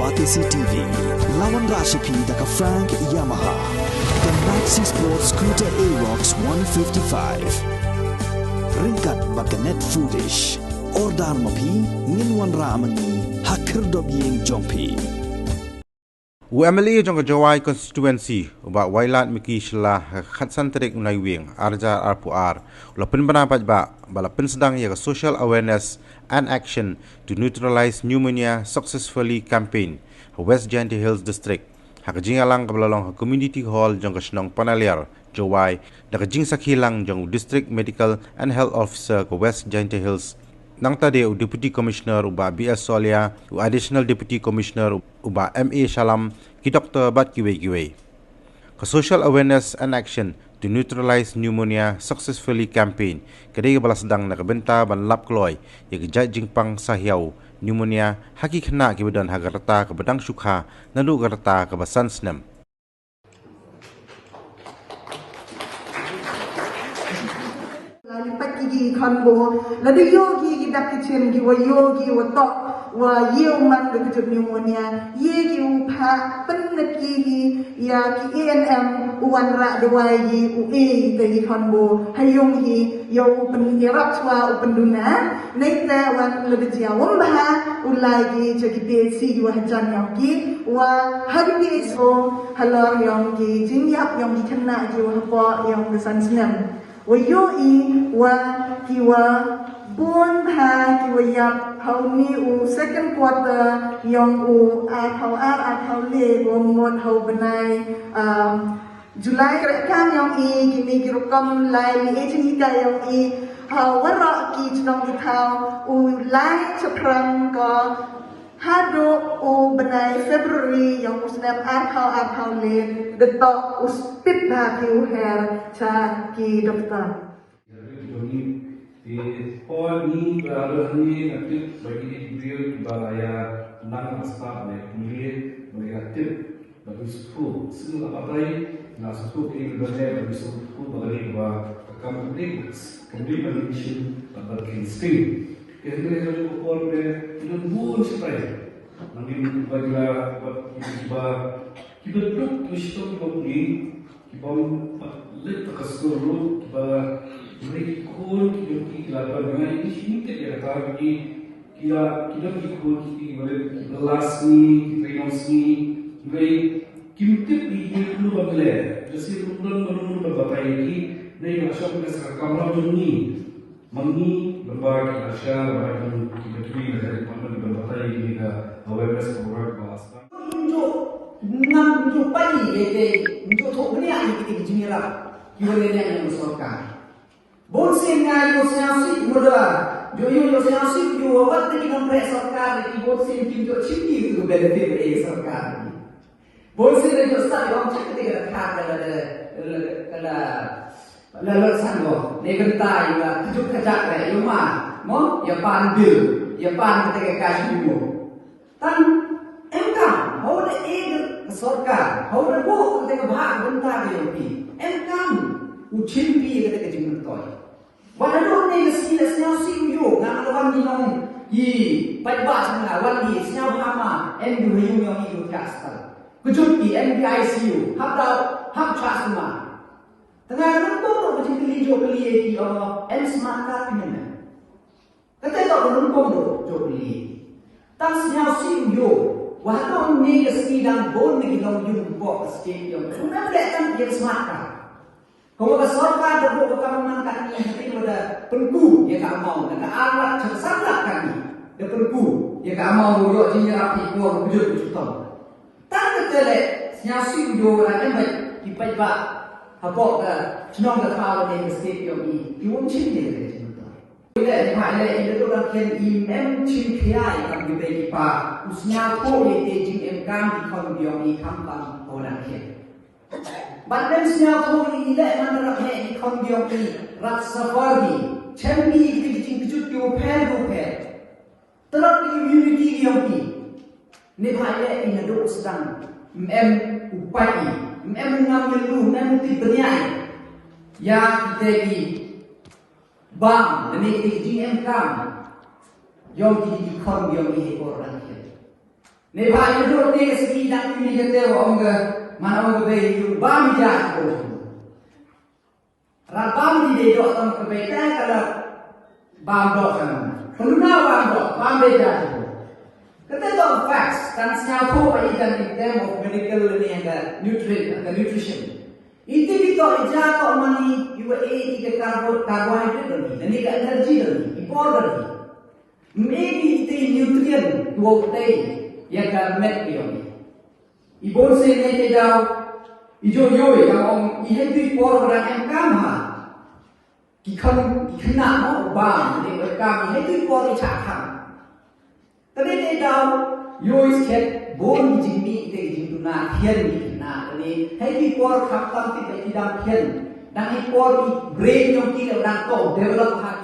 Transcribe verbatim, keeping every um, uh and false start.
Batesi T V, la wanrah sha phi da ka Frank Yamaha, ka Maxi Sport Scooter Aerox one fifty-five. Ryngkat bad ka Net Foodish. Order ma phi, ngin wanrah ma ngi ha khyrdop ïing jong phi. U M L A jong ka Jowai Constituency, u Bah Wailadmiki Shylla, ha ka khatsan tarik u Naiwieng, ar hajar arphew ar, u la pynbna paidbah ba la pynsdang ïa ka Social Awareness and Action to Neutralize Pneumonia Successfully campaign ha West Jaintia Hills District, ha ka jingïalang kaba la long ha Community Hall jong ka shnong Panaliar, Jowai, da ka jingsakhi lang jong u District Medical and Health Officer ka West Jaintia Hills, nangta de u Deputy Commissioner u Bah B S Solia, u Additional Deputy Commissioner u Bah M A Shylla, ki doktor bad kiwei kiwei. Ka Social Awareness and Action to Neutralize Pneumonia Successfully campaign ka dei kaba la sdang na ka bynta ban lap kloi ïa ka jait jingpang sahiaw pneumonia ha ki khynnah kiba don ha ka rta kaba dang shu kha naduh ka rta kaba san snem. La li pat ki ki khon bo, la da ïoh ki ki dak ki chin ki wa ïoh ki wa tok, wa ïoh man da ka jut pneumonia, ïoh ki u pha pyn na ki hi ïa ki A N M u wanrah dawai hi u e te ki khon bo, ha ïong hi ïa u pyn ïarap chwa u pynduna, nei te wan la da jia wam bha u lai ki cha ki P H C ki wa hajan ïong ki, wa ha ki P H O halor ïong ki jingïap ïong ki khynnah ki wa hapoh ïong ki san snem. Wa ïohi wa ki wa bun bha ki wa ïap ha u ni u second quarter ïong u arphew ar arphew le wa mut ha u bnai, um, July. Kre kam ïong i ki ni ki rukom lai li e jinghikai ïong i ha waroh ki chnong ki thaw u lai chaphrang ko haduh u bnai February ïong u snem arphew arphew le da toh u spit bha ki u her cha ki doktor. Te por ni ba lo ni na tip ba ki briew ba la ïa nang aspa ne kumle ba ïa tip ba ki sukhu sing la patai na sukhu ki ba ne ba ki sukhu ba ni ba kam ni kumle ba ni shin ba ba ki sting. Ke ni ko por ne ni bun sipai. Nang ni ba ki la ba ki ba ki ba duk ki sukhu ba ni Ki bym pat leit ha ka skul ruh, kiba leit khun, ki jong ki ki la don nga, ki shi tip ïa kata, ki, ki la, ki jong ki khun, ki, kiba leit, kiba la sngi, ki trei nong sngi, kiba, kim tip ïa ki kulu ba ki leh. Lehse ruh don ba ruh don ba batai ïa ki, ne ïa ka shong ka sa ka kamram jong ngi. Ma ngi, ban ba ki ASHA, ban ba ki, ki, ki, ki, ki, ban batai ïa ki ka awareness program ba la sdang. Ngam ju pali ïa ki, ngam ju thoh bniah ïa ki, ki jingïarap ki wan ïa ka sorkar. Bun sien nga ïoh sngewsih mudra, ju ïoh sngewsih ju wat ki nongtrei sorkar, ki bun sien kim ju shim ki tu benefit ïa sorkar. Bun sien la ju stad ïa ong check te ka kha ka la, ka la, la, la san mo. Ne bynta ïa ka juk ka jak le ïa ma. Mo ïa pan bill, ïa pan kata ka cash mo. Tang em kam, haba da e ka sorkar, haba da buh kata ka bha ka bynta ka ïa phi. Em kam u chim phi kata ka jingmyntoi. Wat haduh ne ka sngi la sngewsih u ïoh, nga la wan ki nong ki paidbah jong nga, wan ki sngewbha ma, em ki ha ïing jong ki u thiah astar. Kjut ki, em ki I C U, hap da, hap chah sumar. Tang nga nyngkong ruh ka jingkylli jong kylli ïa ki, ong, em smart card phi ne em? Kata ka ruh nyngkong ruh jong kylli ïa ki. Tang sngewsih u ïoh, wat haduh ne ka sngi dang bun na ki nongïing hapoh ka state jong, um leh tang ïa ka smart card. Ka mut ka sorkar da buh ka kam man katne, hynrei ba da pynku ïa ka amount, na ka ar lak cha ka san lak katne. Da pynku ïa ka amount, ïoh jingïarap ïa ki por ba kjut ba chitom. Tang kata leh, sngewsih u ïoh, la em bad ki paidbah hapoh ka chnong ka thaw ne ka state jong i, i wym chim ïa ka jingmyntoi. Leh, leh, leh, i la tu la kren, i mem chim khia ïa kam ki bei ki pa, u sngewthuh ïa ki jingem kam ki khon jong i, kham tam ko la kren. Ban dem sngewthuh ïa i leh man rap heh i khon biang i rat safar i. Chem i ki ki jingkjut ki u pher u pher. Terap i unity i ong i. Ni bha i leh i naduh sdang. Mem u pai i. Mem u ngam i lu, mem u ti bniah i. Ïa kita ki bam, ni ki jingem kam. Ïong ki ki khon biang i he por rang khel. Neibhah ïa u doh te ka sngi dang ïa kata ba ong ka, man ong ka bei, ïa u bam ïa ja shibun. Rat bam ïa dei doh tang ka bei, te ka la bam doh kan. Pynluna bam doh, bam bei ja shibun. Kata doh facts, tang sñiawthuh ba i dang in term of medical ne ka nutrient, ka nutrition. Iti ki toh i ja toh mani, i wa e i ka carbo-, carbohydrate dang i, ne ka energy dang i, i por dang i. Maybe iti nutrient, tuwa tei, ïa ka met ki ong. I bun sien ne te daw, i jo yoi, ka ong, i hei tu i por ba dang em kam ha. Ki kham, ki khynnah mo, ba, ne ba kam, i hei tu i por i chah kham. Tane te daw, yoi skhet, bun ki jingmih, te ki jingduna, khian ki khynnah, tane, hei tu i por kham tam ti te ki dang khian. Dang i por i brain yong ki dang to, develop ha